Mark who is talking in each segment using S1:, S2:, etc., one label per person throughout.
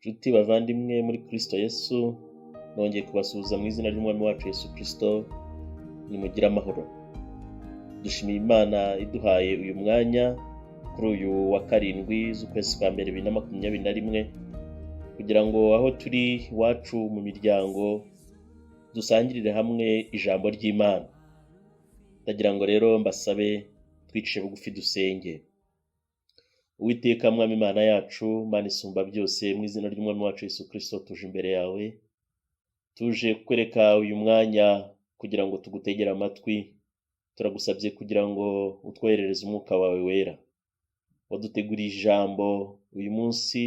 S1: Nshuti bavandimwe muri Kristo Yesu, nongeye kubasuhuza mu izina ry'Umwami wacu Yesu Kristo, nimugire amahoro. Dushimiye Imana iduhaye uyu mwanya kuri uyu wa 7 z'ukwezi kwa mbere 2021, kugira ngo aho turi iwacu mu miryango dusangirire hamwe ijambo ry'Imana. Ndagira ngo rero mbasabe twicishe bugufi dusenge. Uwiteka Mwami Imana yacu, Mana isumba byose, mu izina ry'Umwami wacu Yesu Kristo tuje imbere yawe, tuje kukwereka uyu mwanya kugira ngo tugutegere amatwi. Turagusabye kugira ngo utwoherereze umwuka wawe wera. Waduteguriye ijambo uyu munsi,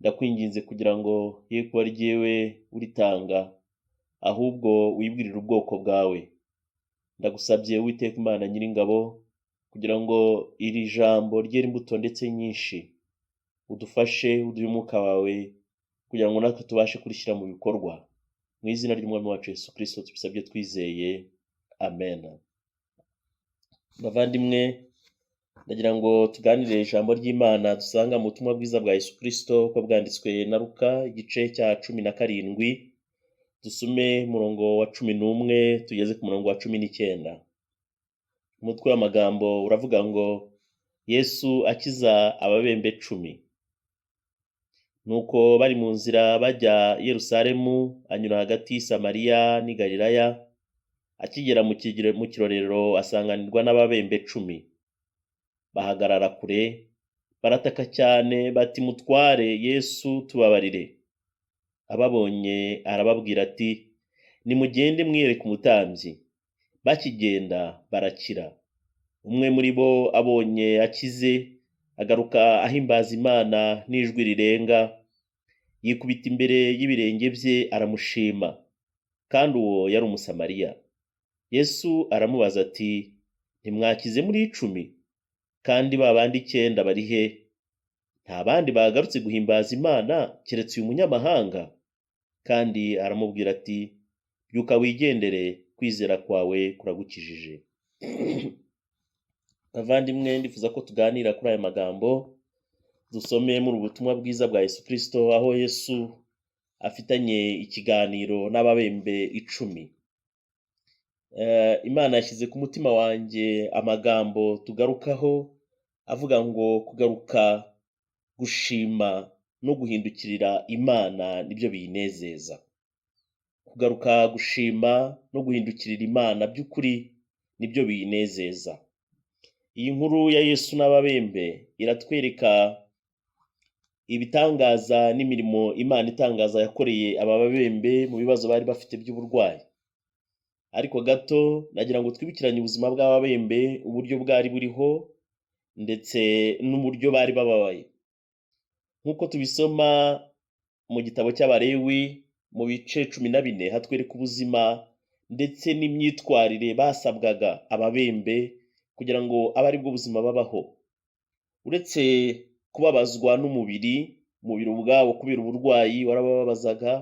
S1: ndakwinginze kugira ngo ye kuba ryewe uritanga, ahubwo wibwirire ubwoko bwawe. Ndagusabye Uwiteka Imana Nyiringabo kugira ngo iri jambo ryere imbuto ndetse nyinshi, udufashe, uduhe umwuka wawe kugira ngo natwe tubashe kurishyira mu bikorwa. Mu izina ry'Umwami wacu Yesu Kristo tubisabye twizeye, amen. Bavandimwe, ndagira ngo tuganire ijambo ry'Imana dusanga mu butumwa bwiza bwa Yesu Kristo uko bwanditswe na Luka, igice cya 17, dusome umurongo wa 11 tugeze ku murongo wa 19. Umutwe w'amagambo uravuga ngo Yesu akiza ababembe 10. Nuko bari mu nzira bajya i Yerusalemu, anyura hagati y'i Samariya n'i Galilaya. Akigera mu kirorero asanganirwa n'ababembe 10. Bahagarara kure, barataka cyane bati: "Mutware Yesu, tubabarire." Ababonye arababwira ati: "Nimugende mwiyereke umutambyi." Bakigenda barakira. Umwe muri bo abonye akize, agaruka ahimbaza Imana n'ijwi rirenga, yikubita imbere y'ibirenge bye aramushima. Kandi uwo yari Umusamariya. Yesu aramubaza ati: "Ntimwakize muri 10? Kandi ba bandi 9 bari he? Nta bandi bagarutse guhimbaza Imana keretse uyu munyamahanga?" Kandi aramubwira ati: "Byuka wigendere, kwizera kwawe kuragukijije." Bavandimwe, ndifuza ko tuganira kuri aya magambo dusome muri ubutumwa bwiza bwa Yesu Kristo, aho Yesu afitanye ikiganiro n'ababembe 10. Imana yashyize ku mutima wanjye amagambo tugarukaho avuga ngo kugaruka gushima no guhindukirira Imana nibyo biyinezeza. Kugaruka gushima no guhindukirira Imana by'ukuri nibyo biyinezeza. Iyi nkuru ya Yesu n'ababembe iratwereka ibitangaza n'imirimo Imana itangaza yakoreye aba babembe mu bibazo bari bafite by'uburwayi. Ariko gato nagira ngo twibukiranye ubuzima bw'ababembe, uburyo bwari buriho ndetse n'uburyo bari bababaye. Nk'uko tubisoma mu gitabo cy'Abalewi mu bice 14, hatwereka ubuzima ndetse n'imyitwarire basabwaga ababembe kugira ngo abe aribwo buzima babaho. Uretse kubabazwa n'umubiri, umubiri ubwawo kubera uburwayi warababazaga,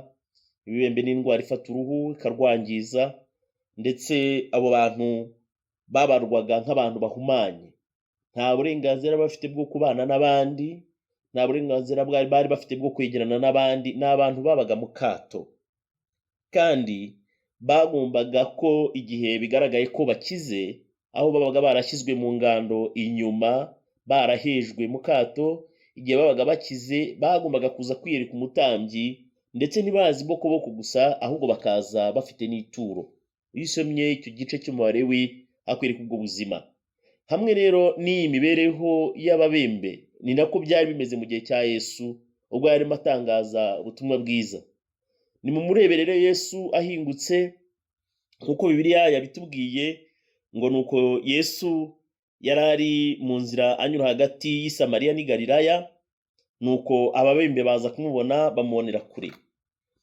S1: ibibembe n'indwara ifata uruhu ikarwangiza, ndetse abo bantu babarwaga nk'abantu bahumanye. Nta burenganzira bafite bwo kubana n'abandi, nta burenganzira bari bafite bwo kwegerana n'abandi, ni abantu babaga mu kato. Kandi bagombaga ko igihe bigaragaye ko bakize, aho babaga barashyizwe mu ngando inyuma, barahejwe mu kato, igihe babaga bakize bagombaga kuza kwiyereka umutambyi, ndetse ntibazi bokoboko gusa, ahubwo bakaza bafite n'ituro. Iyo usomye icyo gice cy'Umubare akwereka ubwo buzima. Hamwe rero n'iyi mibereho y'ababembe, ni nako byari bimeze mu gihe cya Yesu ubwo yarimo atangaza ubutumwa bwiza. Ni mu murebere rero Yesu ahingutse, nk'uko Bibiliya yabitubwiye ngo nuko Yesu yari ari mu nzira anyura hagati y'i Samariya n'i Galilaya, nuko ababembe baza kumubona, bamubonera kure.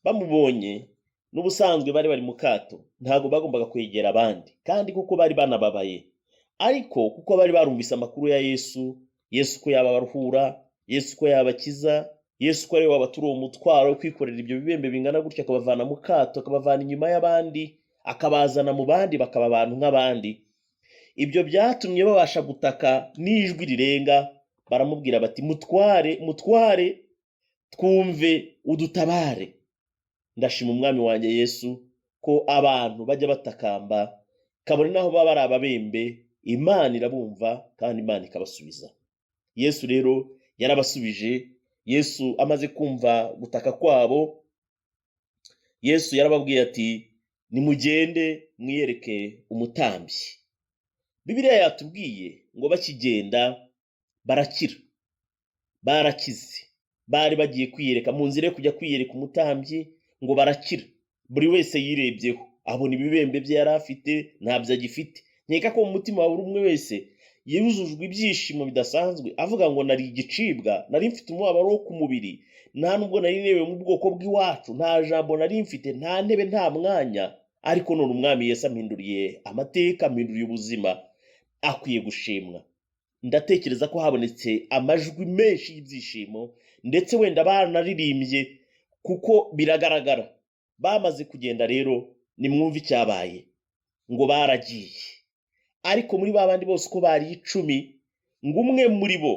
S1: Bamubonye, n'ubusanzwe bari bari mu kato, ntabwo bagombaga kwegera abandi, kandi kuko bari banababaye. Ariko kuko bari barumvise amakuru ya Yesu, Yesu ko yabaruhura, Yesu ko yabakiza, Yesu ko ariwe wabatura uwo mutwaro wo kwikorera ibyo bibembe bingana gutya, akabavana mu kato, akabavana inyuma y'abandi, akabazana mu bandi, bakaba abantu nk'abandi. Ibyo byatumye babasha gutaka n'ijwi rirenga, baramubwira bati: "Mutware, mutware, Twumve, udutabare. Ndashima Umwami wanjye Yesu ko abantu bajya batakamba, kabone n'aho baba ari ababembe, Imana irabumva kandi Imana ikabasubiza. Yesu rero yarabasubije. Yesu amaze kumva gutaka kwabo, Yesu yarababwiye ati: "Nimugende mwiyereke umutambyi." Bibiliya yatubwiye ngo bakigenda barakira. Barakize. Bari bagiye kwiyereka, mu nzira yo kujya kwiyereka umutambyi, ngo barakira. Buri wese yirebyeho abona ibibembe bye yari afite ntabyo agifite. Nkeka ko mu mutima wa buri umwe wese yuzujwe ibyishimo bidasanzwe, avuga ngo: "Nari igicibwa, nari mfite umubabaro wo ku mubiri, nta nubwo nari nemewe mu bwoko bw'iwacu, nta jambo nari mfite, nta ntebe, nta mwanya, ariko none Umwami Yesu ampinduriye amateka, ampinduriye ubuzima." Akwiye gushimwa. Ndatekereza ko habonetse amajwi menshi y'ibyishimo, ndetse wenda baranaririmbye, kuko biragaragara. Bamaze kugenda rero, nimwumve icyabaye. Ngo baragiye, ariko muri ba bandi bose uko bari 10, ngo umwe muri bo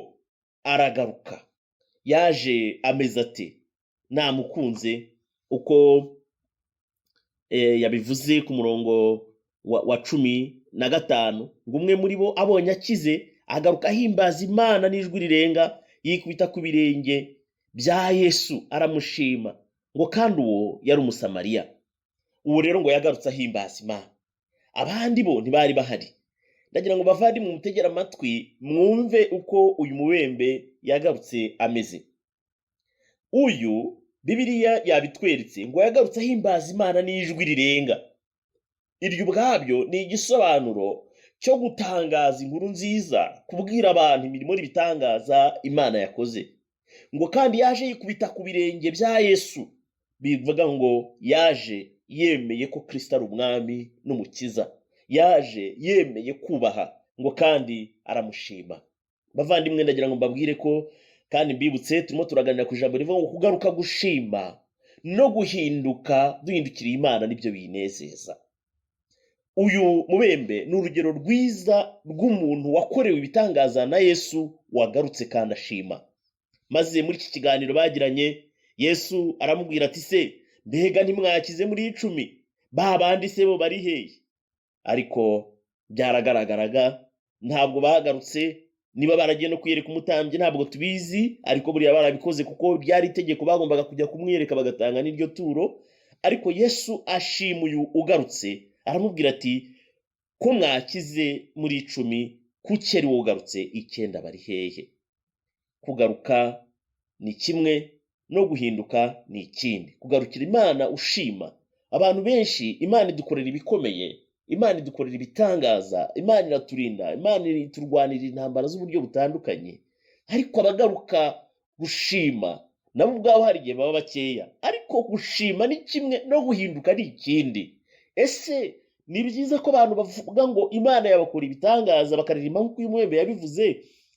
S1: aragaruka. Yaje ameze ate? Namukunze uko yabivuze ku murongo wa 15, ngo umwe muri bo abonye akize, agaruka ahimbaza Imana n'ijwi rirenga, yikubita ku birenge bya Yesu aramushima. Ngo kandi uwo yari Umusamariya. Uwo rero ngo yagarutse ahimbaza Imana, abandi bo ntibari bahari. Ndagira ngo, bavandimwe, mutegere amatwi mwumve uko uyu mubembe yagarutse ameze. Uyu, Bibiliya yabitweretse, ngo yagarutse ahimbaza Imana n'ijwi rirenga. Iryo ubwabyo ni igisobanuro cyo gutangaza inkuru nziza, kubwira abantu imirimo n'ibitangaza Imana yakoze. Ngo kandi yaje yikubita ku birenge bya Yesu, bivuga ngo yaje yemeye ko Kirisito ari Umwami n'Umukiza, yaje yemeye kubaha, ngo kandi aramushima. Bavandimwe, ndagira ngo mbabwire ko kandi mbibutse, turimo turaganira ku ijambo rivuga ngo kugaruka gushima no guhinduka duhindukiriye Imana nibyo biyinezeza. Uyu mubembe ni urugero rwiza rw'umuntu wakorewe ibitangaza na Yesu, wagarutse kandi ashima. Maze muri iki kiganiro bagiranye, Yesu aramubwira ati: "Se mbega ntimwakize muri 10? Ba bandi se bo bari hehe?" Ariko byaragaragaraga, ntabwo bagarutse. Niba baragiye no kwiyereka umutambyi ntabwo tubizi, ariko buriya barabikoze kuko byari itegeko, bagombaga kujya kumwereka bagatanga n'iryo turo. Ariko Yesu ashima uyu ugarutse, aramubwira ati: "Ko mwakize muri 10, kuki ari wowe ugarutse? 9 bari hehe?" Kugaruka ni kimwe, no guhinduka ni ikindi. Kugarukira Imana ushima. Abantu benshi, Imana idukorera ibikomeye, Imana idukorera ibitangaza, Imana iraturinda, Imana iturwanira intambara z'uburyo butandukanye, ariko abagaruka gushima nabo ubwabo hari igihe baba bakeya. Ariko gushima ni kimwe, no guhinduka ni ikindi. Ese ni byiza ko abantu bavuga ngo Imana yabakora ibitangaza, bakaririmba nk'uko uyu mubembe yabivuze,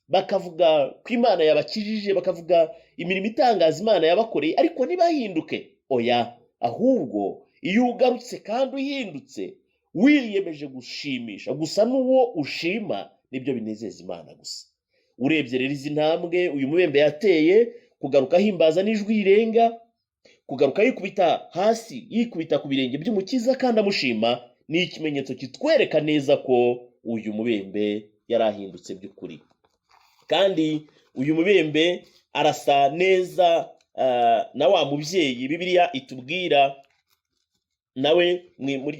S1: bakavuga ko Imana yabakijije, bakavuga imirimo itangaza Imana yabakoreye, ariko ntibahinduke? Oya, ahubwo iyo ugarutse kandi uhindutse, wiyemeje gushimisha gusa n'uwo ushima, nibyo binezeza Imana gusa. Urebye rero izi ntambwe uyu mubembe yateye, kugaruka ahimbaza n'ijwi rirenga, kugaruka yikubita hasi, yikubita ku birenge by'Umukiza kandi amushima, ni ikimenyetso kitwereka neza ko uyu mubembe yari ahindutse by'ukuri. Kandi uyu mubembe arasa neza na wa mubyeyi Bibiliya itubwira nawe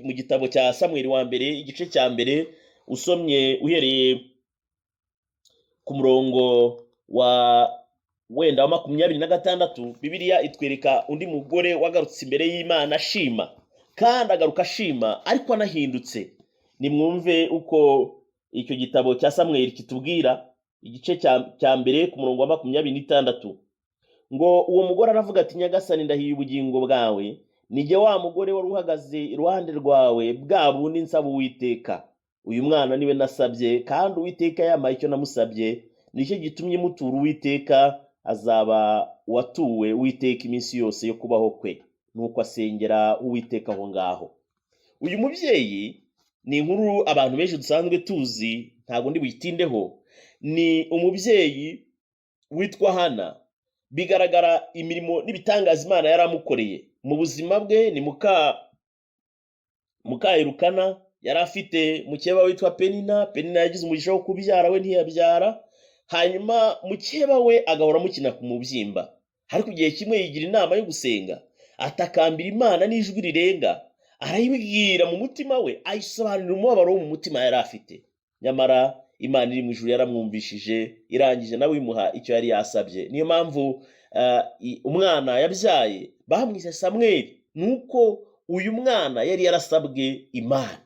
S1: mu gitabo cya Samweli wa mbere, igice cya mbere, usomye uhereye ku murongo wa wenda wa 26, Bibiliya itwereka undi mugore wagarutse imbere y'Imana ashima, kandi agaruka ashima ariko anahindutse. Nimwumve uko icyo gitabo cya Samweli kitubwira, igice cya mbere ku murongo wa 26, ngo uwo mugore aravuga ati: "Nyagasani, ndahiye ubugingo bwawe, nijye wa mugore wari uhagaze iruhande rwawe bwa bundi nsaba Uwiteka. Uyu mwana niwe nasabye, kandi Uwiteka yampaye icyo namusabye. Nicyo gitumye mutura Uwiteka, azaba uwatuwe Uwiteka iminsi yose yo kubaho kwe." Nuko asengera Uwiteka aho ngaho. Uyu mubyeyi ni inkuru abantu benshi dusanzwe tuzi, ntabwo ndi buyitindeho. Ni umubyeyi witwa Hana. Bigaragara imirimo n'ibitangaza Imana yari amukoreye mu buzima bwe. Ni muka Elukana, yari afite mukeba witwa Penina. Penina yagize umugisha wo kubyara, we ntiyabyara. Hanyuma mukeba we agahora amukina ku mubyimba. Ariko igihe kimwe yigira inama yo gusenga, atakambira Imana n'ijwi rirenga, arayibwira mu mutima we, ayisobanurira umubabaro wo mu mutima yari afite. Nyamara Imana iri mu ijuru yaramwumvishije, irangije nawe imuha icyo yari yasabye. Niyo mpamvu umwana yabyaye bamwise Samweli, ni uko uyu mwana yari yarasabwe Imana.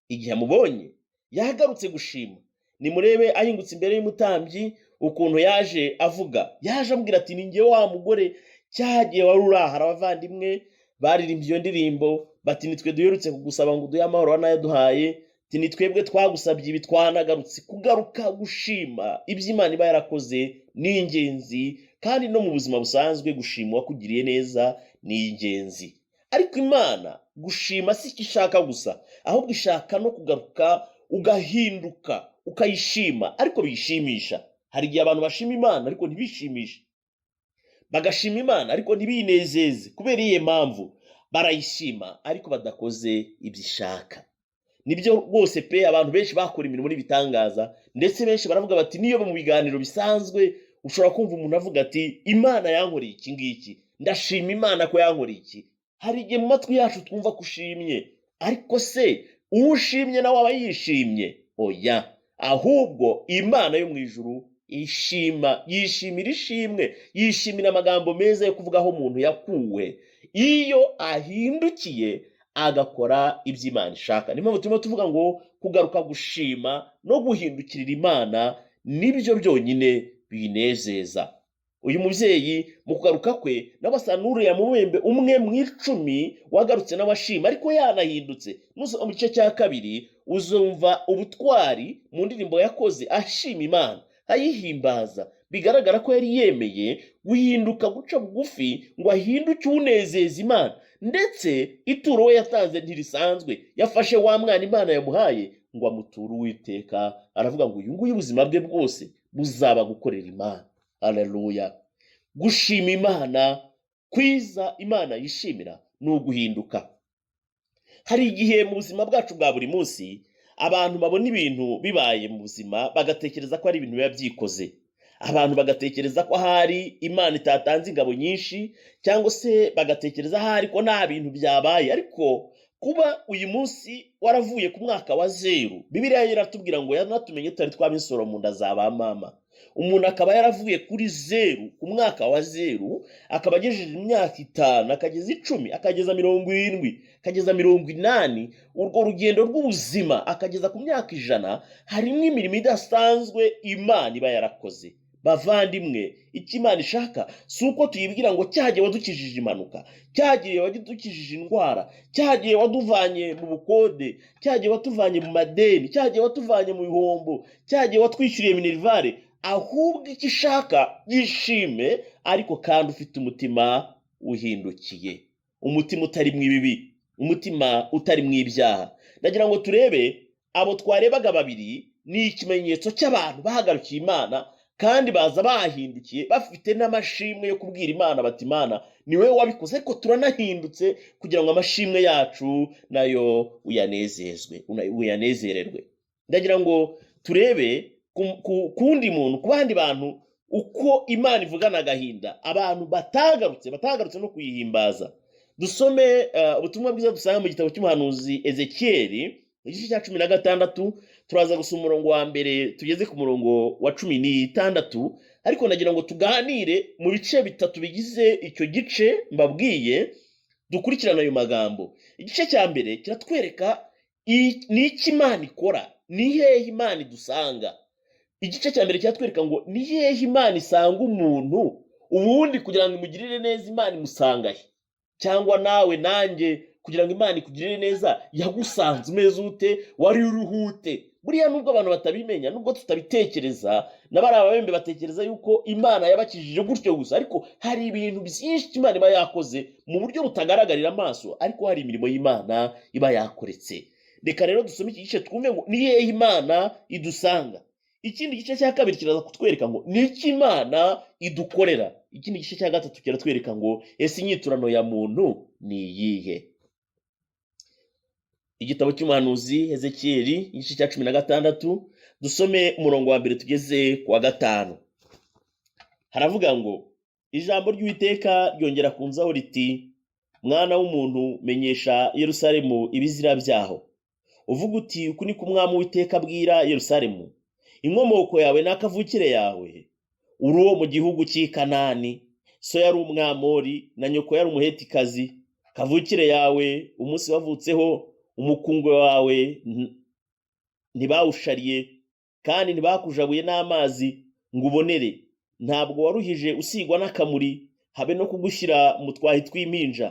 S1: Igihe amubonye yagarutse gushima, nimurebe ahingutse imbere y'umutambyi ukuntu yaje avuga. Yaje amubwira ati: "Ni njye wa mugore cyagiye wari urahara." Abavandimwe baririmbye iyo ndirimbo bati: "Nitwe duherutse kugusaba ngo uduhe amahoro, wanayaduhaye." Ati: "Ni twebwe twagusabye ibi, twanagarutse." Kugaruka gushima ibyo Imana iba yarakoze ni ingenzi, kandi no mu buzima busanzwe gushima uwakugiriye neza ni ingenzi. Ariko Imana gushima si icyo ishaka gusa, ahubwo ishaka no kugaruka ugahinduka, ukayishima ariko biyishimisha. Hari igihe abantu bashima Imana ariko ntibishimishe, bagashima Imana ariko ntibinezeze. Kubera iyihe mpamvu? Barayishima ariko badakoze ibyo ishaka. Nibyo rwose pe, abantu benshi bakora imirimo n'ibitangaza, ndetse benshi baravuga bati, niyo mu biganiro bisanzwe ushobora kumva umuntu avuga ati: "Imana yankoreye iki ngiki, ndashima Imana ko yankoreye iki." Hari igihe mu matwi yacu twumva ko ushimye, ariko se uwo ushimye nawe aba yishimye? Oya, ahubwo Imana yo mu ijuru ishima, yishimira ishimwe, yishimira amagambo meza yo kuvuga aho umuntu yakuwe iyo ahindukiye agakora ibyo Imana ishaka. Niyo mpamvu turimo tuvuga ngo kugaruka gushima no guhindukirira Imana nibyo byonyine binezeza. Uyu mubyeyi mu kugaruka kwe nawe asa n'uriya mubembe umwe mu 10 wagarutse nawe ashima ariko yanahindutse. Nusoma mu gice cya 2 uzumva ubutwari mu ndirimbo yakoze ashima Imana, ayihimbaza. Bigaragara ko yari yemeye guhinduka, guca bugufi ngo ahinduke unezeza Imana. Ndetse ituro we yatanze ntirisanzwe, yafashe wa mwana Imana yamuhaye ngo amuture Uwiteka. Aravuga ngo uyu nguyu ubuzima bwe bwose buzaba gukorera Imana. Aleluya! Gushima Imana kwiza Imana yishimira ni uguhinduka. Hari igihe mu buzima bwacu bwa buri munsi abantu babona ibintu bibaye mu buzima bagatekereza ko ari ibintu biba byikoze, abantu bagatekereza ko ahari Imana itatanze ingabo nyinshi, cyangwa se bagatekereza ahari ko nta bintu byabaye. Ariko kuba uyu munsi waravuye ku mwaka wa 0, Bibiliya iratubwira ngo yanatumenye tutari twaba insoro mu nda za ba mama. Umuntu akaba yaravuye kuri 0, ku mwaka wa 0, akaba agejeje imyaka 5, akageza 10, akageza 70, akageza 80, urwo rugendo rw'ubuzima, akageza ku myaka 100, harimo imirimo idasanzwe Imana iba yarakoze. Bavandimwe, icyo Imana ishaka si uko tuyibwira ngo cyagihe wadukijije impanuka, cyagihe wadukijije indwara, cyagihe waduvanye mu bukode, cyagihe watuvanye mu madeni, cyagihe watuvanye mu bihombo, cyagihe watwishyuriye minerval. Ahubwo icyo ishaka, yishime ariko kandi ufite umutima uhindukiye, umutima utari mu ibibi, umutima utari mu ibyaha. Ndagira ngo turebe abo twarebaga babiri, ni ikimenyetso cy'abantu bahagarukiye Imana kandi baza bahindukiye, bafite n'amashimwe yo kubwira Imana bati: "Imana, ni wowe wabikoze, ariko turanahindutse kugira ngo amashimwe yacu nayo uyanezezwe, uyanezererwe." Ndagira ngo turebe ku kundi muntu, ku bandi bantu, uko Imana ivugana agahinda abantu batagarutse no kuyihimbaza. Dusome ubutumwa bwiza dusanga mu gitabo cy'umuhanuzi Ezekiyeli, igice cya 16. Turaza gusoma umurongo wa 1 tugeze ku murongo wa 16. Ariko nagira ngo tuganire mu bice bitatu bigize icyo gice mbabwiye, dukurikirane ayo magambo. Igice cya mbere kiratwereka ni iki Imana ikora, ni hehe Imana idusanga. Igice cya mbere kiratwereka ngo ni hehe Imana isanga umuntu ubundi kugira ngo imugirire neza. Imana imusanga he? Cyangwa nawe nanjye, kugira ngo Imana ikugirire neza, yagusanze umeze ute? Wari uruhute? Buriya nubwo abantu batabimenya, nubwo tutabitekereza, na bariya babembe batekereza yuko Imana yabakijije gutyo gusa, ariko hari ibintu byinshi Imana iba yakoze mu buryo butagaragarira amaso, ariko hari imirimo y'Imana iba yakoretse. Reka rero dusome iki gice twumve ngo ni hehe Imana idusanga. Ikindi gice cya kabiri kiraza kutwereka ngo ni iki Imana idukorera. Ikindi gice cya gatatu kiratwereka ngo ese inyiturano ya muntu ni iyihe? Igitabo cy'umuhanuzi Hezekiyeli, igice cya 16, dusome umurongo wa mbere tugeze ku wa gatanu. Haravuga ngo: "Ijambo ry'Uwiteka ryongera kunzaho riti: Mwana w'umuntu, menyesha Yerusalemu ibizira byaho, uvuga uti: Uku ni ko Umwami Uwiteka abwira Yerusalemu: Inkomoko yawe n'akavukire yawe, uri uwo mu gihugu cy'i Kanani. So yari Umwamori na nyoko yari Umuhetikazi. Kavukire yawe, umunsi wavutseho, umukungwe wawe ntibawushariye, kandi ntibakujabuye n'amazi ngo ubonere. Ntabwo waruhije usigwa n'akamuri, habe no kugushyira mu twahi tw'impinja.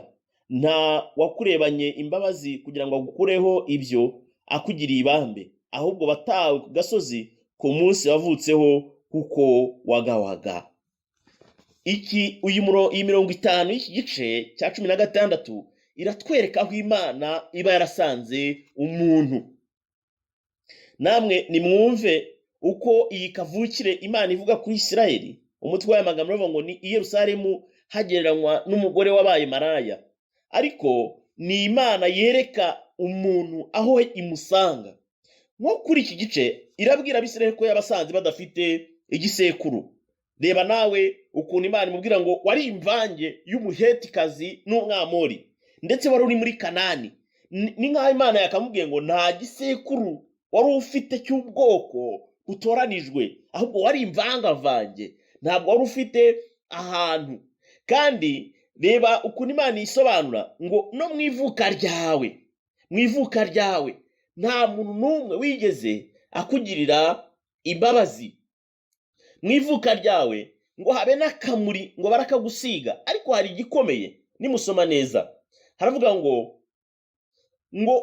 S1: Nta wakurebanye imbabazi kugira ngo agukureho ibyo akugiriye ibambe, ahubwo watawe ku gasozi ku munsi wavutseho, kuko wagawaga." Iki uyu iyi mirongo itanu y'iki gice cya 16 iratwereka aho Imana iba yarasanze umuntu. Namwe nimwumve uko iyi kavukire Imana ivuga kuri Isirayeli. Umutwe w'aya magambo uravuga ngo ni i Yerusalemu hagereranywa n'umugore wabaye maraya, ariko ni Imana yereka umuntu aho imusanga. Nko kuri iki gice irabwira Abisirayeli ko yabasanze badafite igisekuru. Reba nawe ukuntu Imana imubwira ngo wari imvange y'Umuhetikazi n'Umwamori, ndetse wari uri muri Kanani. Ni nk'aho Imana yakamubwiye ngo nta gisekuru wari ufite cy'ubwoko butoranijwe, ahubwo wari imvangavange, ntabwo wari ufite ahantu. Kandi reba ukuntu Imana isobanura ngo no mu ivuka ryawe, mu ivuka ryawe nta muntu n'umwe wigeze akugirira imbabazi, mu ivuka ryawe ngo habe n'akamuri ngo barakagusiga. Ariko hari igikomeye, nimusoma neza haravuga ngo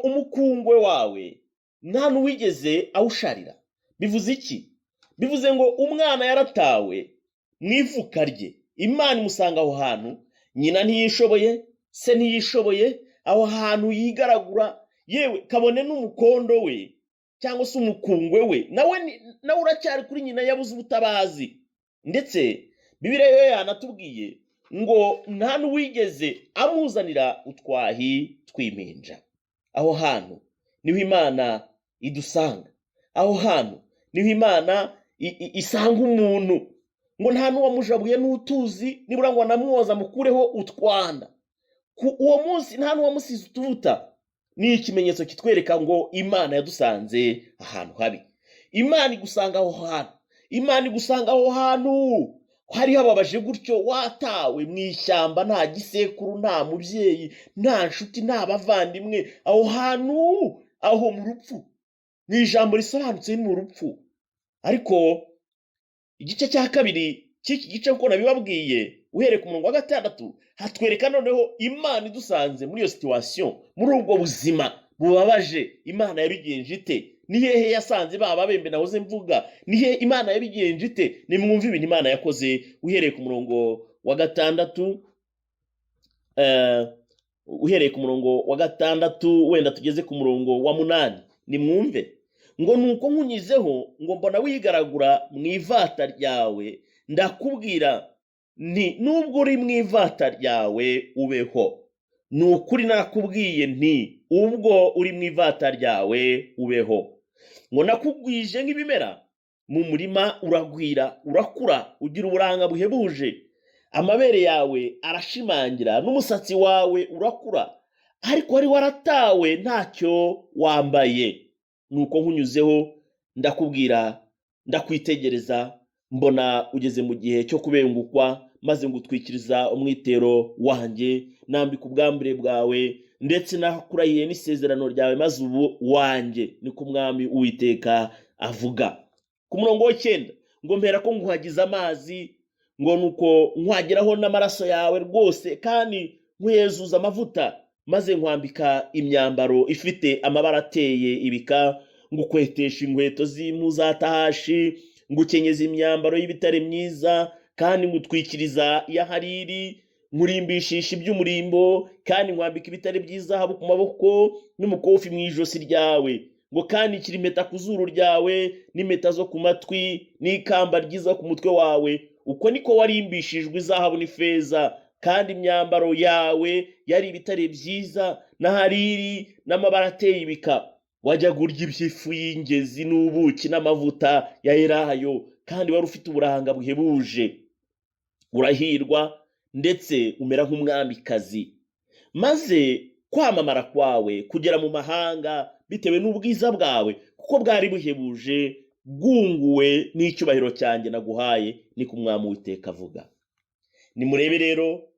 S1: umukungwe wawe nta n'uwigeze awusharira. Bivuze iki? Bivuze ngo umwana yaratawe mu ivuka rye, Imana imusanga aho hantu. Nyina ntiyishoboye, se ntiyishoboye, aho hantu yigaragura, yewe kabone n'umukondo we cyangwa se umukungwe we nawe uracyari kuri nyina, yabuze ubutabazi. Ndetse Bibiliya yo yanatubwiye ngo nta n'uwigeze amuzanira utwahi tw'impinja. Aho hantu niho Imana idusanga, aho hantu niho Imana isanga umuntu, ngo nta n'uwamujabuye n'utuzi nibura ngo anamwoza mukureho utwanda. Ku uwo munsi nta n'uwamusize utuvuta. Ni ikimenyetso kitwereka ngo Imana yadusanze ahantu habi. Imana igusanga aho hantu, Imana igusanga aho hantu hari hababaje gutyo, watawe mu ishyamba, nta gisekuru, nta mubyeyi, nta nshuti, nta bavandimwe, aho hantu, aho mu rupfu. Ni ijambo risobanutse, ni mu rupfu. Ariko igice cya kabiri cy'iki gice, kuko nabibabwiye, uhereye ku murongo wa gatandatu, hatwereka noneho Imana idusanze muri iyo situation, muri ubwo buzima bubabaje, Imana yabigenje ite? Ni hehe yasanze ba babembe nahoze mvuga? Ni hehe Imana yabigenje ite? Nimwumve ibintu Imana yakoze uhereye ku murongo wa gatandatu, uhereye ku murongo wa gatandatu wenda tugeze ku murongo wa munani. Nimwumve ngo: "Nuko nkunyizeho ngo mbona wigaragura mu ivata ryawe, ndakubwira nti: Nubwo uri mu ivata ryawe, ubeho. Ni ukuri nakubwiye nti: Ubwo uri mu ivata ryawe, ubeho. Ngo nakugwije nk'ibimera mu murima, uragwira, urakura, ugira uburanga buhebuje. Amabere yawe arashimangira n'umusatsi wawe urakura, ariko wari waratawe, ntacyo wambaye. Nuko nkunyuzeho ndakubwira, ndakwitegereza, mbona ugeze mu gihe cyo kubengukwa, maze ngutwikiriza umwitero wanjye, nambika ubwambure bwawe, ndetse nakurahiye n'isezerano ryawe, maze ubu wanjye, niko Umwami Uwiteka avuga." Ku murongo w'icyenda ngo: "Mpera ko nkuhagiza amazi, ngo nuko nkwageraho n'amaraso yawe rwose, kandi nkwezuza amavuta, maze nkwambika imyambaro ifite amabara ateye ibika, ngukwetesha inkweto z'impu za tahashi, ngukenyeza imyambaro y'ibitare myiza, kandi ngutwikiriza iya hariri, nkurimbishisha iby'umurimbo, kandi nkwambika ibitare by'izahabu ku maboko n'umukufi mu ijosi ryawe." Ngo kandi nshyira impeta ku zuru ryawe n'impeta zo ku matwi n'ikamba ryiza ku mutwe wawe. Uko niko warimbishijwe izahabu n'ifeza, kandi imyambaro yawe yari ibitare byiza n'ahariri n'amabara ateye ibika. Wajyaga urya iby'ifu y'ingezi n'ubuki n'amavuta ya elayo, kandi wari ufite uburanga buhebuje. Urahirwa ndetse umera nk'umwamikazi, maze kwamamara kwawe kugera mu mahanga bitewe n'ubwiza bwawe, kuko bwari buhebuje, bwunguwe n'icyubahiro cyanjye naguhaye, niko Umwami Uwiteka avuga. Nimurebe rero,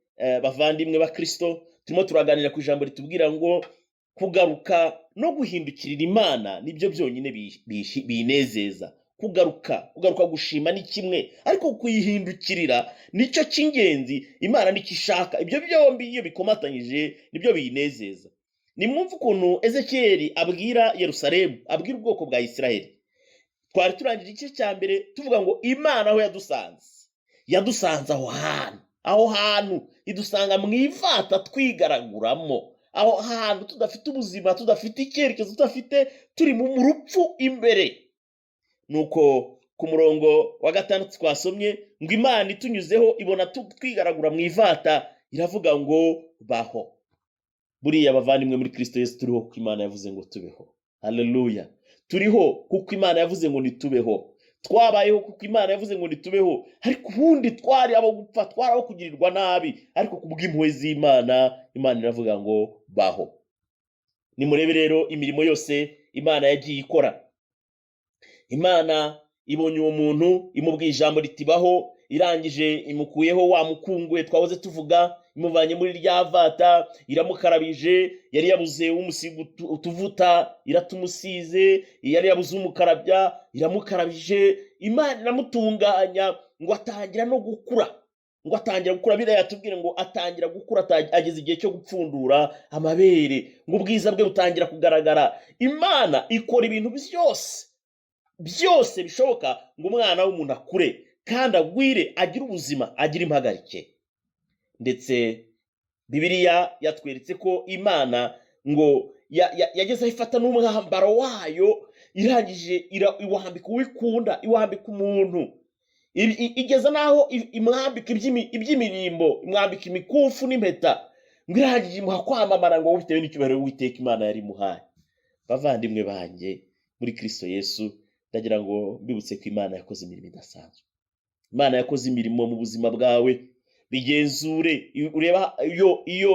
S1: bavandimwe ba Kirisito, turimo turaganira ku ijambo ritubwira ngo kugaruka no guhindukirira Imana nibyo byonyine binezeza. Kugaruka gushima ni kimwe, ariko kuyihindukirira nicyo cy'ingenzi. Imana nicyo ishaka. Ibyo byombi iyo bikomatanyije nibyo biyinezeza. Nimwumve ukuntu Ezekiyeli abwira Yerusalemu, abwira ubwoko bwa Isiraheli. Twari turangije igice cya mbere tuvuga ngo Imana aho yadusanze, yadusanze aho hantu, aho hantu idusanga mu ivata twigaraguramo, aho hantu tudafite ubuzima, tudafite icyerekezo, tudafite, turi mu rupfu imbere. Nuko ku murongo wa 6 twasomye ngo Imana itunyuzeho ibona twigaragura mu ivata, iravuga ngo baho. Buriya bavandimwe muri Kirisito Yesu, turiho kuko Imana yavuze ngo tubeho. Haleluya! Turiho kuko Imana yavuze ngo nitubeho. Twabayeho kuko Imana yavuze ngo nitubeho. Ariko ubundi twari abo gupfa, twari abo kugirirwa nabi, ariko ku bw'impuhwe z'Imana, Imana iravuga ngo baho. Nimurebe rero imirimo yose Imana yagiye ikora. Imana ibonye uwo muntu, imubwiye ijambo ritibaho, irangije imukuyeho wa mukungwe twahoze tuvuga, imuvanye muri rya vata, iramukarabije. Yari yabuze umusiga utuvuta, iratumusize. Yari yabuze umukarabya, iramukarabije. Imana iramutunganya, ngo atangira no gukura, ngo atangira gukura. Biriya yatubwire ngo atangira gukura, ageze igihe cyo gupfundura amabere, ngo ubwiza bwe butangira kugaragara. Imana ikora ibintu byose byose bishoboka ngo umwana w'umuntu akure kandi agwire, agire ubuzima, agire impagarike. Ndetse Bibiliya yatweretse ko Imana ngo yageze aho ifata n'umwambaro wayo, irangije iwambika uwikunda, iwambika umuntu. Igeza n'aho imwambika iby'imirimbo, imwambika imikufu n'impeta, ngo irangije imuha kwamamara, ngo bitewe n'icyubahiro Uwiteka Imana yari imuhaye. Bavandimwe banjye muri Kirisito Yesu, ndagira ngo mbibutse ko Imana yakoze imirimo idasanzwe. Imana yakoze imirimo mu buzima bwawe. Bigenzure, ureba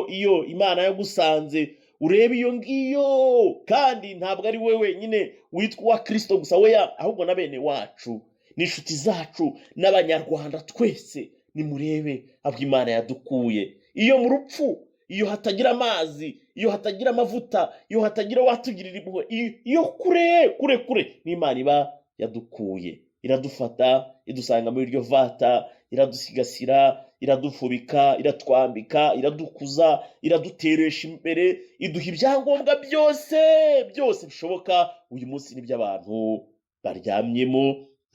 S1: iyo Imana yagusanze, urebe iyo ngiyo. Kandi ntabwo ari we wenyine witwa uwa Kirisito gusa, weya, ahubwo na bene wacu n'inshuti zacu n'Abanyarwanda twese. Nimurebe aho Imana yadukuye, iyo mu rupfu, iyo hatagira amazi, iyo hatagira amavuta, iyo hatagira uwatugirira impuhwe, iyo kure kure kure n'Imana iba yadukuye, iradufata, idusanga muri iryo vata, iradusigasira, iradufubika, iratwambika, iradukuza, iraduteresha imbere, iduha ibyangombwa byose byose bishoboka. Uyu munsi nibyo abantu baryamyemo,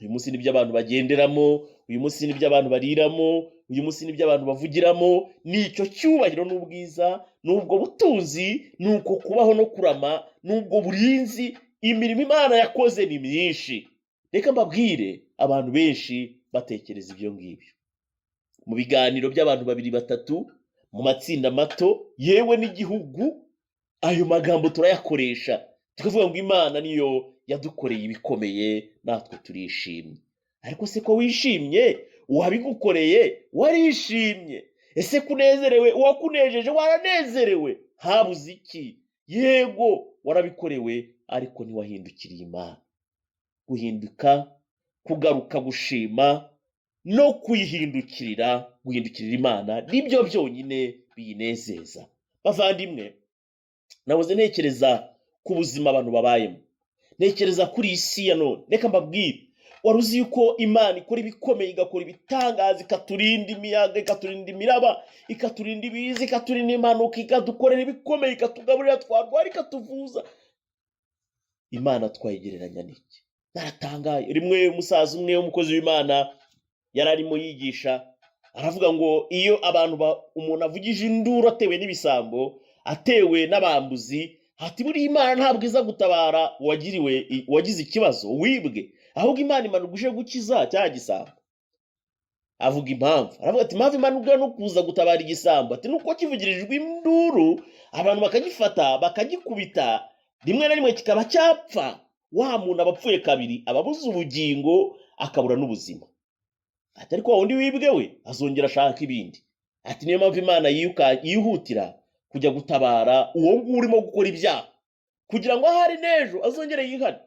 S1: uyu munsi nibyo abantu bagenderamo, uyu munsi nibyo abantu bariramo, uyu munsi nibyo abantu bavugiramo. Ni icyo cyubahiro n'ubwiza, n'ubwo butunzi, ni uko kubaho no kurama, n'ubwo burinzi. Imirimo Imana yakoze ni myinshi. Reka mbabwire, abantu benshi batekereza ibyo ngibyo mu biganiro by'abantu babiri batatu, mu matsinda mato, yewe n'igihugu, ayo magambo turayakoresha, tukavuga ngo Imana niyo yadukoreye ibikomeye, natwe turishimye. Ariko se ko wishimye, uwabigukoreye warishimye? Ese kunezerewe, uwakunejeje waranezerewe? Habuze iki? Yego warabikorewe, ariko ntiwahindukiriye Imana. Guhinduka, kugaruka gushima no kuyihindukirira, guhindukirira Imana nibyo byonyine biyinezeza. Bavandimwe, nahoze ntekereza ku buzima abantu babayemo, ntekereza kuri iyi si ya none. Reka mbabwire, wari uzi yuko Imana ikora ibikomeye, igakora ibitangaza, ikaturinda imiyaga, ikaturinda imiraba, ikaturinda ibiza, ikaturinda impanuka, ikadukorera ibikomeye, ikatugaburira twarwara, ikatuvuza? Imana twayigereranya n'iki? Naratangaye. Rimwe umusaza umwe w'umukozi w'Imana yari arimo yigisha, aravuga ngo iyo abantu umuntu avugije induru atewe n'ibisambo, atewe n'abambuzi, Ati buriya Imana ntabwo iza gutabara uwagiriwe, uwagize ikibazo, wibwe, ahubwo Imana imanuka uje gukiza cya gisambo. Avuga impamvu, aravuga ati impamvu Imana ubwayo no kuza gutabara igisambo, ati nuko kivugirijwe induru, abantu bakagifata, bakagikubita, rimwe na rimwe kikaba cyapfa. Wa muntu aba apfuye kabiri, aba abuze ubugingo, akabura n'ubuzima. Ati ariko wa wundi wibwe we azongera ashaka ibindi. Ati niyo mpamvu Imana yihutira kujya gutabara uwo nguwo urimo gukora ibyaha, kugira ngo ahari n'ejo azongere yihane.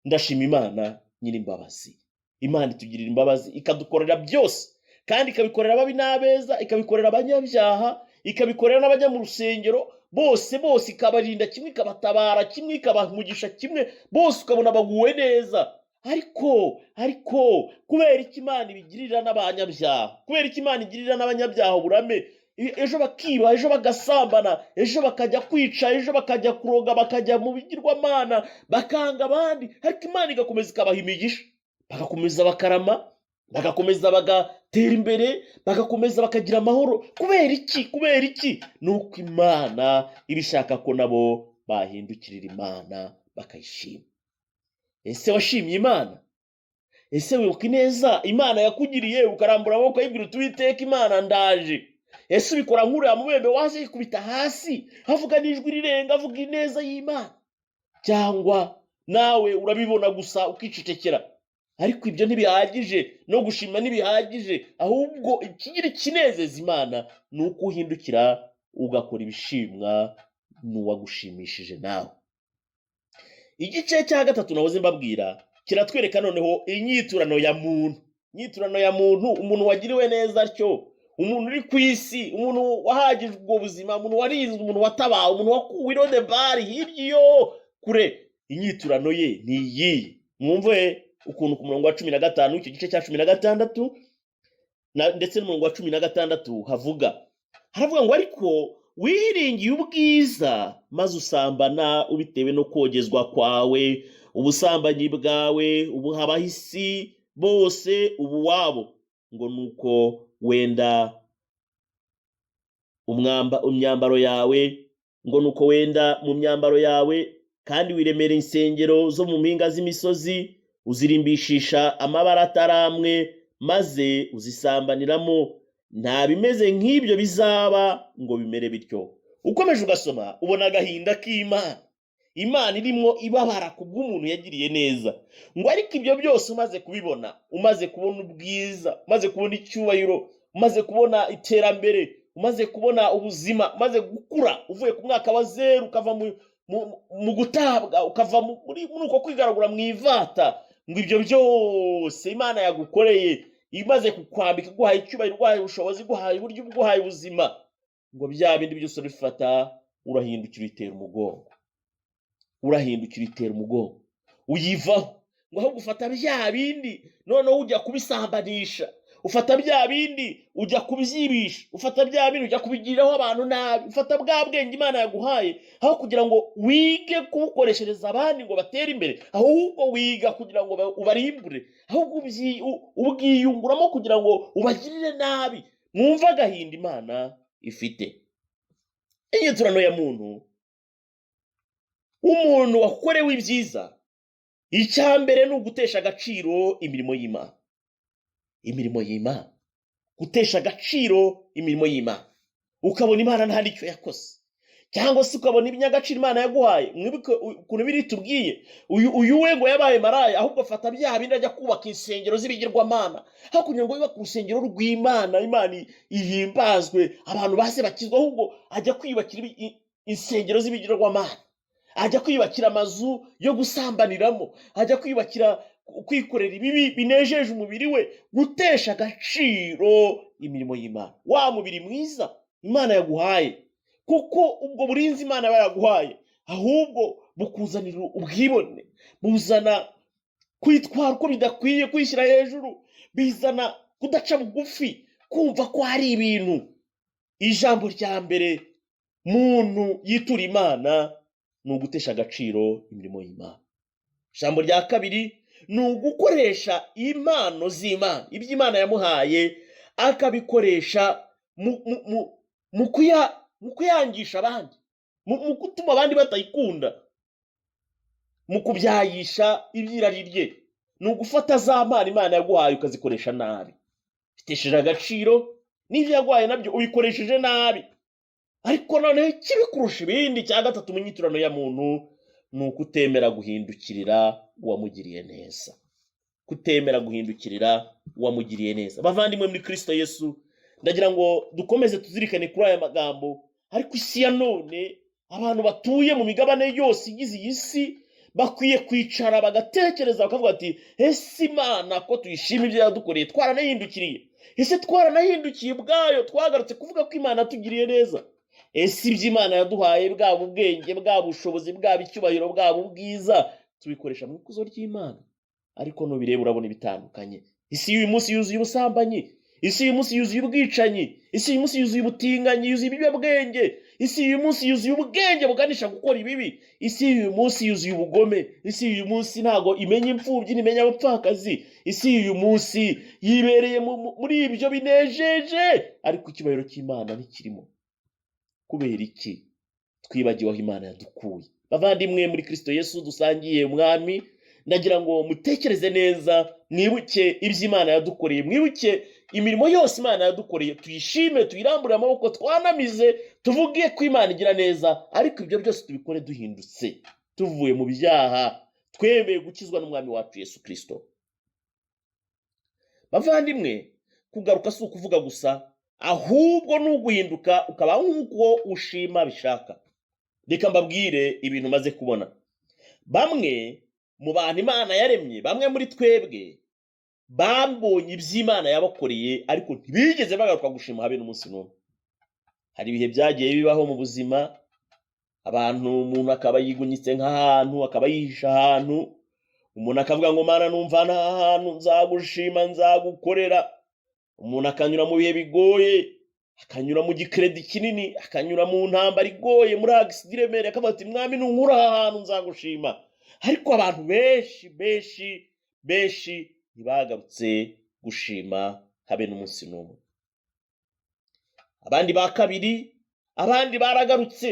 S1: Ndashima Imana nyir'imbabazi. Imana itugirira imbabazi, ikadukorera byose, kandi ikabikorera ababi n'abeza, ikabikorera abanyabyaha, ikabikorera n'abajya mu rusengero bose bose, ikabarinda kimwe, ikabatabara kimwe, ikabaha umugisha kimwe, bose ukabona baguwe neza. Ariko kubera iki Imana ibigirira n'abanyabyaha? Kubera iki Imana igirira n'abanyabyaha uburame? Ejo bakiba, ejo bagasambana, ejo bakajya kwica, ejo bakajya kuroga, bakajya mu bigirwamana, bakanga abandi, ariko Imana igakomeza ikabaha imigisha, bagakomeza bakarama, bagakomeza bagatera imbere, bagakomeza bakagira amahoro. Kubera iki? Kubera iki? Ni uko Imana iba ishaka ko nabo bahindukirira Imana, bakayishima. Ese washimye Imana? Ese wibuka ineza Imana yakugiriye, ukarambura amaboko ukayibwira uti: "Uwiteka Imana, ndaje"? Ese ubikora nk'uriya mubembe waje yikubita hasi, avuga n'ijwi rirenga, avuga ineza y'Imana? Cyangwa nawe urabibona gusa ukicecekera? Ariko ibyo ntibihagije, no gushima ntibihagije, ahubwo ikigira ikinezeza Imana ni uko uhindukira ugakora ibishimwa n'uwagushimishije nawe. Igice cya gatatu nahoze mbabwira kiratwereka noneho inyiturano ya muntu, inyiturano ya muntu, umuntu wagiriwe neza atyo, umuntu uri ku isi, umuntu wahagijwe ubwo buzima, umuntu warinzwe, umuntu watabawe, umuntu wakuwe i Lodebari, hirya iyo kure. Inyiturano ye ni iyihe? Mwumve ukuntu ku murongo wa 15, icyo gice cya 16, ndetse n'umurongo wa 16 havuga, haravuga ngo: "Ariko wiringiye ubwiza, maze usambana ubitewe no kogezwa kwawe, ubusambanyi bwawe ubuha abahisi bose ubu wabo, ngo nuko wenda imyambaro yawe, ngo nuko wenda mu myambaro yawe, kandi wiremera insengero zo mu mpinga z'imisozi, uzirimbishisha amabara atari amwe, maze uzisambaniramo. Nta bimeze nk'ibyo bizaba ngo bimere bityo." Ukomeje ugasoma, ubona agahinda k'Imana, Imana irimo ibabara ku bw'umuntu yagiriye neza. Ngo ariko ibyo byose umaze kubibona, umaze kubona ubwiza, umaze kubona icyubahiro, umaze kubona iterambere, umaze kubona ubuzima, umaze gukura uvuye ku mwaka wa 0, ukava mu gutabwa, ukava muri uko kwigaragura mu ivata, ngo ibyo byose Imana yagukoreye, imaze kukwambika, iguhaye icyubahiro, iguhaye ubushobozi, iguhaye uburyo, iguhaye ubuzima, ngo bya bindi byose urabifata, urahindukira, uyitera umugongo, urahindukira, uyitera umugongo, uyivaho. Ngo ahubwo ufata bya bindi, noneho ujya kubisambanisha, ufata bya bindi ujya kubyibisha, ufata bya bindi ujya kubigiriraho abantu nabi, ufata bwa bwenge Imana yaguhaye, aho kugira ngo wige kubukoreshereza abandi ngo batere imbere, ahubwo wiga kugira ngo ubarimbure, ahubwo ubwiyunguramo kugira ngo ubagirire nabi. Mwumve agahinda Imana ifite. Inyiturano ya muntu, umuntu wakorewe ibyiza, icya mbere ni ugutesha agaciro imirimo y'Imana, imirimo y'Imana, gutesha agaciro imirimo y'Imana, ukabona Imana nta n'icyo yakoze, cyangwa se ukabona ibinyagaciro Imana yaguhaye. Mwibuke ukuntu biri tubwiye uyu we ngo yabaye maraya, ahubwo afata bya bindi ajya kubaka insengero z'ibigirwamana, aho kugira ngo yubake urusengero rw'Imana, Imana ihimbazwe, abantu baze bakizwa, ahubwo ajya kwiyubakira insengero z'ibigirwamana, ajya kwiyubakira amazu yo gusambaniramo, ajya kwiyubakira, kwikorera ibibi binejeje umubiri we. Gutesha agaciro imirimo y'Imana, wa mubiri mwiza Imana yaguhaye, kuko ubwo burinzi Imana iba yaguhaye ahubwo bukuzanira ubwibone, buzana kwitwara uko bidakwiye, kwishyira hejuru, bizana kudaca bugufi, kumva ko hari ibintu. Ijambo rya mbere muntu yitura Imana ni ugutesha agaciro imirimo y'Imana. Ijambo rya kabiri ni ugukoresha impano z'Imana, ibyo Imana yamuhaye akabikoresha mu kuyangisha abandi. Mu gutuma abandi batayikunda, mu kubyayisha iby'irari rye. Ni ugufata za mpano Imana yaguhaye ukazikoresha nabi, bitesheje agaciro, n'ibyo yaguhaye nabyo ubikoresheje nabi. Ariko noneho ikibi kurusha ibindi cya gatatu mu nyiturano ya muntu ni ukutemera guhindukirira uwamugiriye neza, kutemera guhindukirira uwamugiriye neza. Bavandimwe muri Kirisito Yesu, ndagira ngo dukomeze tuzirikane kuri aya magambo. Ariko isi ya none, abantu batuye mu migabane yose igize iyi si bakwiye kwicara bagatekereza, bakavuga ati: "Ese Imana ko tuyishima ibyo yadukoreye, twaranahindukiriye? Ese twaranahindukiye ubwayo, twagarutse kuvuga ko Imana yatugiriye neza? Ese ibyo Imana yaduhaye, bwaba ubwenge, bwaba ubushobozi, bwaba icyubahiro, bwaba ubwiza, tubikoresha mu ikuzo ry'Imana?" Ariko nubireba urabona ibitandukanye. Isi y'uyu munsi yuzuye ubusambanyi, isi y'uyu munsi yuzuye ubwicanyi, isi y'uyu munsi yuzuye ubutinganyi, yuzuye ibiyobyabwenge, isi y'uyu munsi yuzuye ubwenge buganisha gukora ibibi, isi y'uyu munsi yuzuye ubugome, isi y'uyu munsi ntabwo imenya imfubyi, ntimenya abapfakazi, isi y'uyu munsi yibereye muri ibyo binejeje, ariko icyubahiro cy'Imana ntikirimo. Kubera iki? Twibagiwe aho Imana yadukuye. Bavandimwe muri Kirisito Yesu dusangiye Umwami, ndagira ngo mutekereze neza, mwibuke ibyo Imana yadukoreye, mwibuke imirimo yose Imana yadukoreye, tuyishime, tuyirambure amaboko, twanamize, tuvuge ko Imana igira neza. Ariko ibyo byose tubikore duhindutse, tuvuye mu byaha, twemeye gukizwa n'Umwami wacu Yesu Kirisito. Bavandimwe, kugaruka si ukuvuga gusa, ahubwo ni uguhinduka ukaba nk'uko ushima bishaka. Reka mbabwire ibintu maze kubona. Bamwe mu bantu Imana yaremye, bamwe muri twebwe babonye iby'Imana yabakoreye, ariko ntibigeze bagaruka gushima habe n'umunsi n'umwe. Hari ibihe byagiye bibaho mu buzima, abantu, umuntu akaba yigunyitse nk'ahantu, akaba yihishe ahantu, umuntu akavuga ngo: "Mana, numva nta hantu nzagushima, nzagukorera." Umuntu akanyura mu bihe bigoye, akanyura mu gikredi kinini, akanyura mu ntambara igoye, muri accident iremereye, akavuga ati: "Mwami, nunkura aha hantu nzagushima." Ariko abantu benshi, benshi, benshi ntibagarutse gushima habe n'umunsi n'umwe. Abandi ba kabiri, abandi baragarutse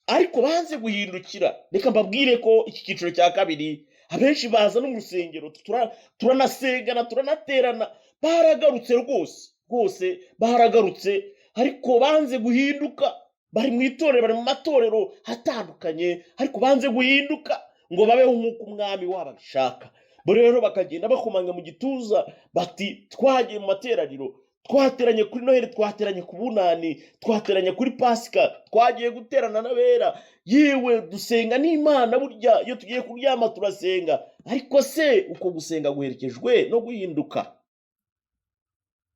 S1: ariko banze guhindukira. Reka mbabwire ko iki cyiciro cya kabiri, abenshi baza no mu rusengero, turanasengana, turanaterana, baragarutse rwose rwose, baragarutse ariko banze guhinduka. Bari mu itorero, bari mu matorero atandukanye, ariko banze guhinduka ngo babeho nk'uko Umwami wabo abishaka. Bo rero bakagenda bakomanga mu gituza bati: "Twagiye mu materaniro, twateranye kuri Noheli, twateranye ku Bunani, twateranye kuri Pasika, twagiye guterana n'abera, yewe dusenga n'Imana, burya iyo tugiye kuryama turasenga." Ariko se uko gusenga guherekejwe no guhinduka,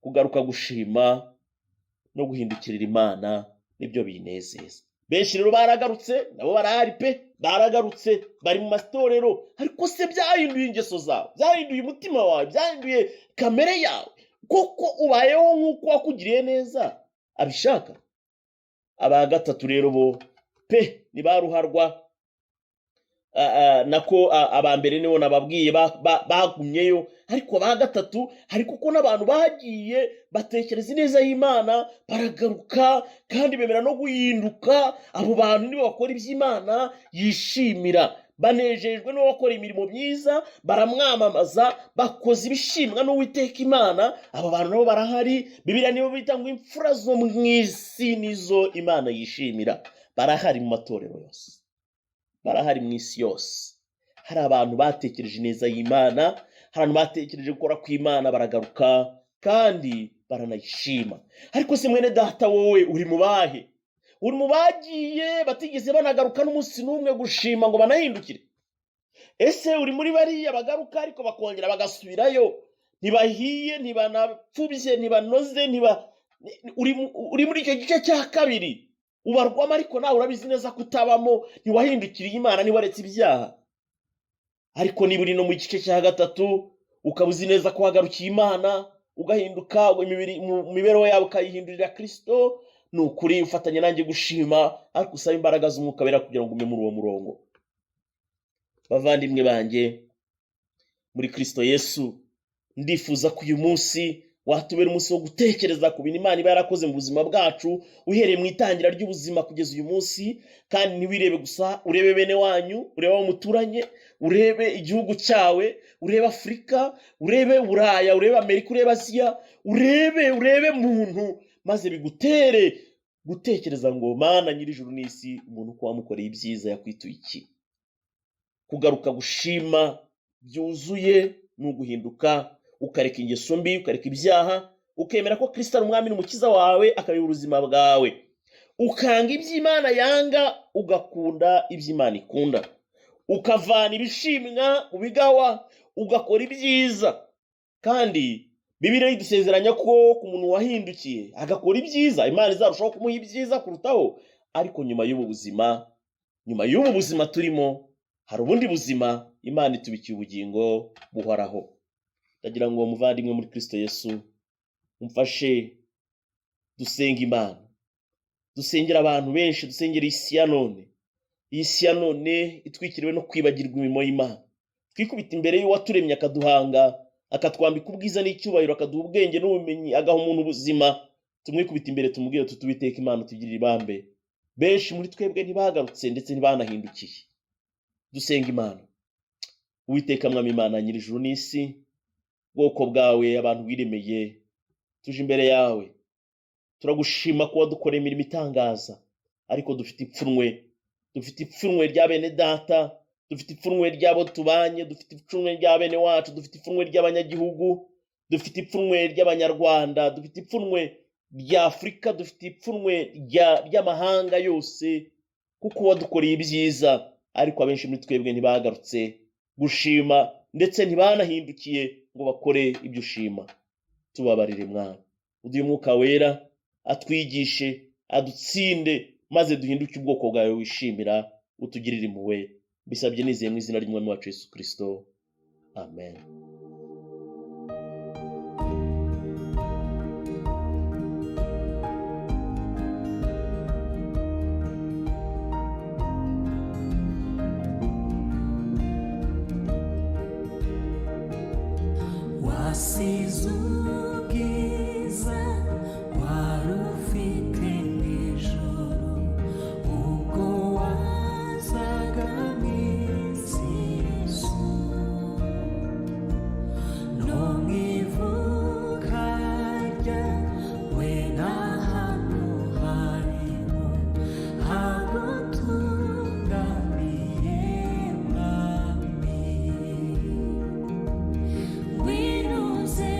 S1: kugaruka gushima no guhindukirira Imana nibyo binezeza? Benshi rero baragarutse, nabo barahari pe, baragarutse, bari mu matorero, ariko se byahinduye ingeso zawe, byahinduye umutima wawe, byahinduye kamere yawe? Koko ubayeho nk'uko wakugiriye neza abishaka? Aba gatatu rero bo pe ni ba ruharwa. Nako aba mbere nibo nababwiye bagumyeyo, ariko aba gatatu hari kuko n'abantu bagiye batekereza ineza y'Imana, baragaruka kandi bemera no guhinduka. Abo bantu nibo bakora iby'Imana yishimira, banejejwe no bakora imirimo myiza, baramwamamaza, bakoze ibishimwa n'Uwiteka Imana. Abo bantu nabo barahari. Bibiliya nibo bita ngo imfura zo mu isi, nizo Imana yishimira. Barahari mu matorero yose, barahari mu isi yose. Hari abantu batekereje ineza y'Imana, hari abantu batekereje gukora kw'Imana, baragaruka kandi baranayishima. Ariko se mwene data, wowe uri mu bahe? Uri mu bagiye batigeze banagaruka n'umunsi n'umwe gushima ngo banahindukire? Ese uri muri bariya bagaruka ariko bakongera bagasubirayo, ntibahiye, ntibanapfubye, ntibanoze, ntiba uri muri icyo gice cya kabiri ubarwamo, ariko nawe urabizi neza ko utabamo, ntiwahindukiriye Imana, ntiwaretse ibyaha? Ariko niba uri no mu gice cya gatatu, ukaba uzi neza ko wagarukiye Imana, ugahinduka, mu mibereho yawe ukayihindurira Kirisito, ni ukuri ufatanya nanjye gushima, ariko usaba imbaraga z'Umwuka Wera kugira ngo ume muri uwo murongo. Bavandimwe banjye muri Kirisito Yesu, ndifuza ko uyu munsi Watubera umunsi wo gutekereza ku bintu Imana iba yarakoze mu buzima bwacu, uhereye mu itangira ry'ubuzima kugeza uyu munsi. Kandi ntiwirebe gusa, urebe bene wanyu, urebe abo muturanye, urebe igihugu cyawe, urebe Afurika, urebe Buraya, urebe Amerika, urebe Aziya, urebe muntu, maze bigutere gutekereza ngo Mana nyir'ijuru n'isi, umuntu uko wamukoreye ibyiza yakwituye iki? Kugaruka gushima byuzuye ni uguhinduka, ukareka ingeso mbi, ukareka ibyaha, ukemera ko Kristo ari umwami n'umukiza wawe, akayobora ubuzima bwawe, ukanga iby'Imana yanga, ugakunda iby'Imana ikunda, ukavana ibishimwa mu bigawa, ugakora ibyiza. Kandi Bibiliya idusezeranya ko ku muntu wahindukiye agakora ibyiza, Imana izarushaho kumuha ibyiza kurutaho. Ariko nyuma y'ubu buzima, nyuma y'ubu buzima turimo, hari ubundi buzima Imana itubikiye, ubugingo buhoraho. Ndagira ngo muvandimwe muri Kristo Yesu, umfashe dusenga Imana, dusengera abantu benshi, dusengera isi ya none. Iyi si ya none itwikiriwe no kwibagirwa imirimo y'Imana. Twikubita imbere y'uwaturemye, akaduhanga, akatwambika ubwiza n'icyubahiro, akaduha ubwenge n'ubumenyi, agaha umuntu ubuzima. Tumwikubita imbere, tumubwire tuti: "Uwiteka Imana, tugirire ibambe." Benshi muri twebwe ntibagarutse, ndetse ntibanahindukiye. Dusenga Imana. Uwiteka Mwami Imana nyir'ijuru n'isi, bwoko bwawe, abantu wiremeye, tuje imbere yawe, turagushima kuba dukoreye imirimo itangaza. Ariko dufite ipfunwe, dufite ipfunwe rya bene data, dufite ipfunwe ry'abo tubanye, dufite ipfunwe rya bene wacu, dufite ipfunwe ry'abanyagihugu, dufite ipfunwe ry'Abanyarwanda, dufite ipfunwe rya Afurika, dufite ipfunwe ry'amahanga yose, kuko wadukoreye ibyiza, ariko abenshi muri twebwe ntibagarutse gushima, ndetse ntibanahindukiye ngo bakore ibyo ushima. Tubabarire Mwana, uduhe Umwuka Wera atwigishe, adutsinde, maze duhinduke ubwoko bwawe wishimira, utugirire impuhwe. Bisabye nizeye mu izina ry'Umwami wacu Yesu Kirisito, amen.
S2: Wasize ubwiza wari ufite mu ijuru ubwo wazaga mu isi, Yesu, no mu ivuka ryawe nta hantu harimo hagutunganiye, Mwami. Ngwino uze.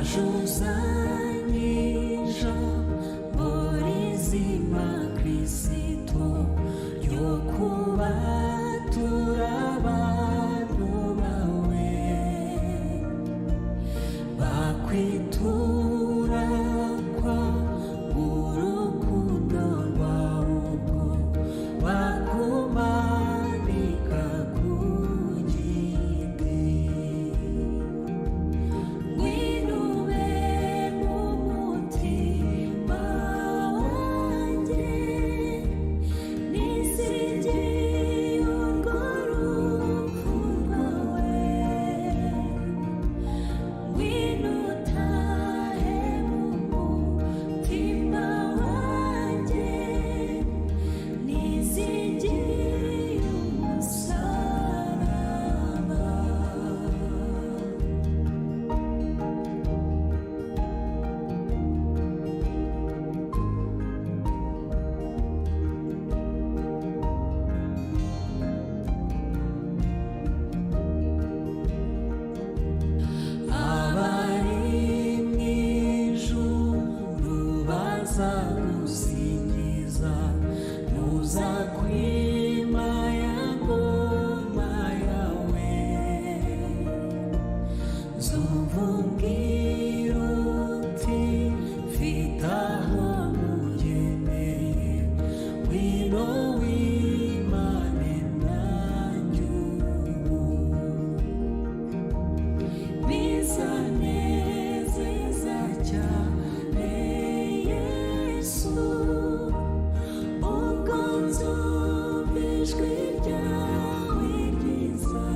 S2: Waje uzanye ijambo rizima Kristo ryo kubatura abantu bawe, bakwitura kwa urukundo rwawe ubwo bakumanika ku giti. Ngwino ube mu mutima wanjye, nizigiye urwo rupfu rwawe. Ngwino utahe mu mutima wanjye, nizigiye umusaraba. Abari mu ijuru bazagusingiza, ntuzakwima ya ngoma yawe. Nzumva umbwira uti mfite aho nkugeneye, ngwino wimane nanjye ubu. Bizanezeza cyane Yesu, ubwo nzumva ijwi ryawe ryiza.